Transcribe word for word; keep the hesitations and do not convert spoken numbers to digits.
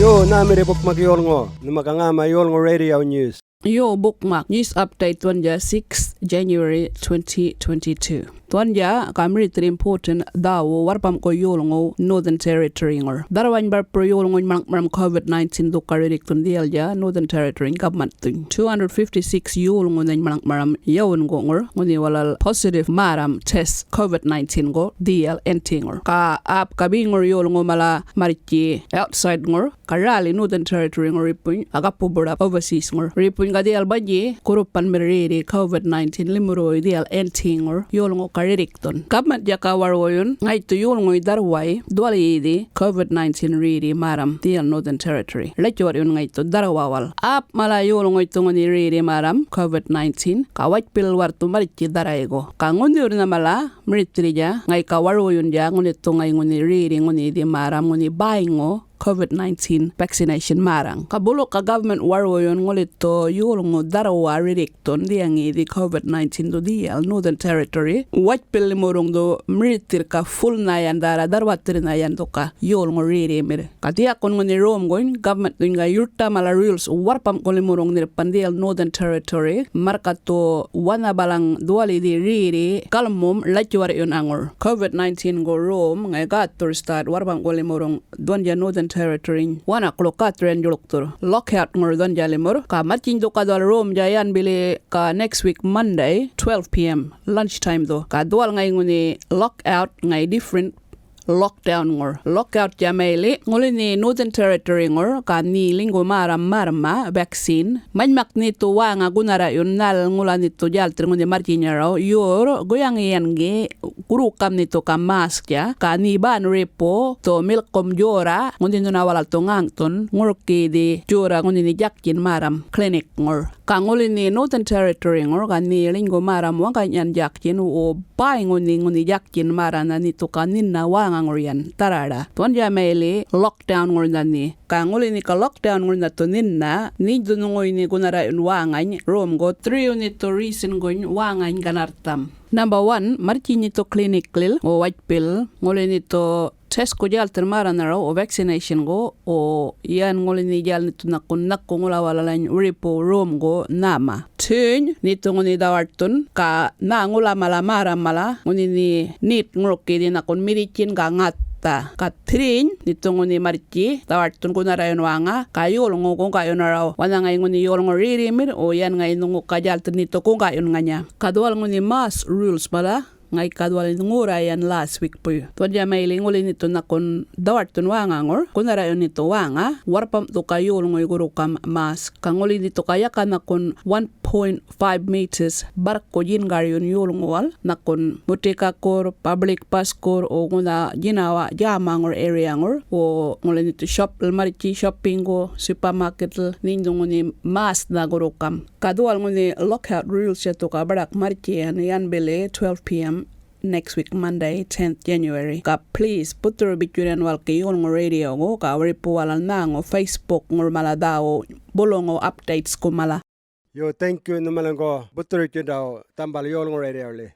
Yo, nhämirri bukmak yolŋu, nhuma ga ŋäma yolŋu radio news. Yo, bukmak news update dhuwandja sixth January twenty twenty-two. Dhuwandja ga mirithirr important dhäwu warrpamgu yolŋu Northern Territory-ŋur. Dharrwany barpur yolŋuny maḻŋ'maram covid nineteen dhukar rirrikthun dhiyalja Northern Territory government-thuny. Two hundred fifty-six yolŋunhany maḻŋ'maram yawunguŋur ŋunhi walal positive märram test covid nineteen-gu dhiyal N T-ŋur. Ga apka beŋur yolŋu mala marrtji outside-ŋur, ga rally Northern Territory-ŋur ripuny, ga gappu-buḏap overseas-ŋur ripuny, ga dhiyal banyi gurrupan mirr riri covid nineteen limurruwuy dhiyal N T-ŋur yolŋu ga rirrikthun. Government jaka warwuyun ŋaythu yolŋuy dharrway dhuwaliyidhi covid nineteen riri märram dhiyal Northern Territory. Latjuwarr'yun ŋaythu dharrwawal. Ap mala yolŋuythu ŋunhi riri märram covid nineteen, ga wajpil warrthu marrtji dharraygu. Ga ŋunhiwurrnha mala mirithirrija, ŋayka warwuyundja ŋunhithu ŋay ŋunhi riri ŋunhiyidhi märram ŋunhi bäyŋu covid nineteen vaccination märraŋ. Ga buluka government warwuyun ŋulithu yolŋu dharrwa rirrikthun dhiyaŋiyidhi covid nineteen-dhu dhiyal Northern Territory, wajpil limurruŋ-dhu mirithirrka fulnha yan dhärra dharrwathirrnha yan dhuka yolŋu ririmirr. Ga dhiyakun ŋunhi romguny government-thuny ga yurrta mala rules warrpamgu limurruŋ nhirrpan dhiyal Northern Territory, marrkathu wanha balaŋ dhuwalidhi riri galmum latjuwarr'yun aŋur. Covid nineteen-gu rom ŋay gäthur start warrpamgu limurruŋ dhuwandja Northern Territory-ny wanhaklu gäthur yan djuḻkthurr. Lockout-ŋur dhuwandja limurr, ga marrtjiny dhuka dhuwal romdja yan bili ga next week Monday, twelve p m lunch time-dhu. Ga dhuwal ŋay ŋunhi lockout ŋay different lockdown-ŋur. Lockout-dja mayli, ŋuli nhi Northern Territory-ŋur, ga nhi liŋgu märram märrma vaccine. Manymak nhi dhu wäŋa gunarra'yun nhalal ŋula nhi dhu djälthirr ŋunhi marrtjinyaraw, yurr guyaŋi yan gi gurrukam nhi dhu ga mask-dja, ga nhi ban ripu dhu milkum djorra, ŋunhi nhuna walal dhu ŋäŋthun ŋurkiyidhi djorra ŋunhi nhi djaktjin märram clinic-ŋur. Ga ŋuli nhi Northern Territory-ŋur, ga nhi liŋgu märram waŋgany yan djaktjin, wo bäy ŋunhi ŋunhi djaktjin märrana nhi dhu ga nhinna wäŋaŋur yan dharraḏa. Dhuwandja mayli lockdown-ŋurnha nhi. Ga ŋuli nhi ga lockdown-ŋurnha dhu nhinna, nhi dhu nhuŋuy nhi gunarra'yun wäŋany romgu dhurryu nhi dhu reason-guny wäŋany ganarrtham. Number one, marrtji nhi dhu clinic-lil, wo wajpil, ŋuli nhi dhu test-ku djälthirr märranharaw, wo vaccination-gu, wo yan ŋuli nhi djäl nhi dhu nhakun nhakku ŋula walalany wiripuw romgu nhäma. Thuny, nhi dhu ŋunhi dhawaṯthun, ga nhä ŋula mala märram mala, ŋunhi nhi nit ŋurkiyidhi nhakun mirritjin ga ŋatha. Ga thirriny, nhi dhu ŋunhi marrtji dhawaṯthun gunarra'yun wäŋa, ga yolŋu guŋga'yunaraw, wanha ŋayi ŋunhi yolŋu ririmirr, wo yan ŋayi nhuŋu ga djälthirr nhi dhu guŋga'yun ŋanya. Ga dhuwal ŋunhi mask rules mala, ŋayka dhuwal ŋurra yan last week-puy. Dhuwandja mayli ŋuli nhi dhu nhakun dhawaṯthun wäŋaŋur, gunarra'yun nhi dhu wäŋa, warrpamꞌ dhu ga yolŋuy gurrukam mask. Ga ŋuli nhi dhu ga yaka nhakun one point five meters barrku djingaryun yolŋuwal, nhakun mutikakkur, public buskur, wo ŋunha djinawa djämaŋur area-ŋur, wo ŋuli nhi dhu shop-lil marrtji, shopping-gu, supermarket-lil, nhi dhu ŋunhi mask-nha gurrukam. Ga dhuwal ŋunhi lockout rules-tja dhu ga baḏak marrtjiyan yan bili twelve p m next week Monday, tenth January. Ga please buthuru bitjurr yan walki yolŋu radio-gu, ga wiripu walal nhäŋu Facebook-ŋur mala dhäwu buluŋu updates-ku mala. Yo, thank you nhumaliŋgu buthurutjindaw dhambal yolŋu radio-li.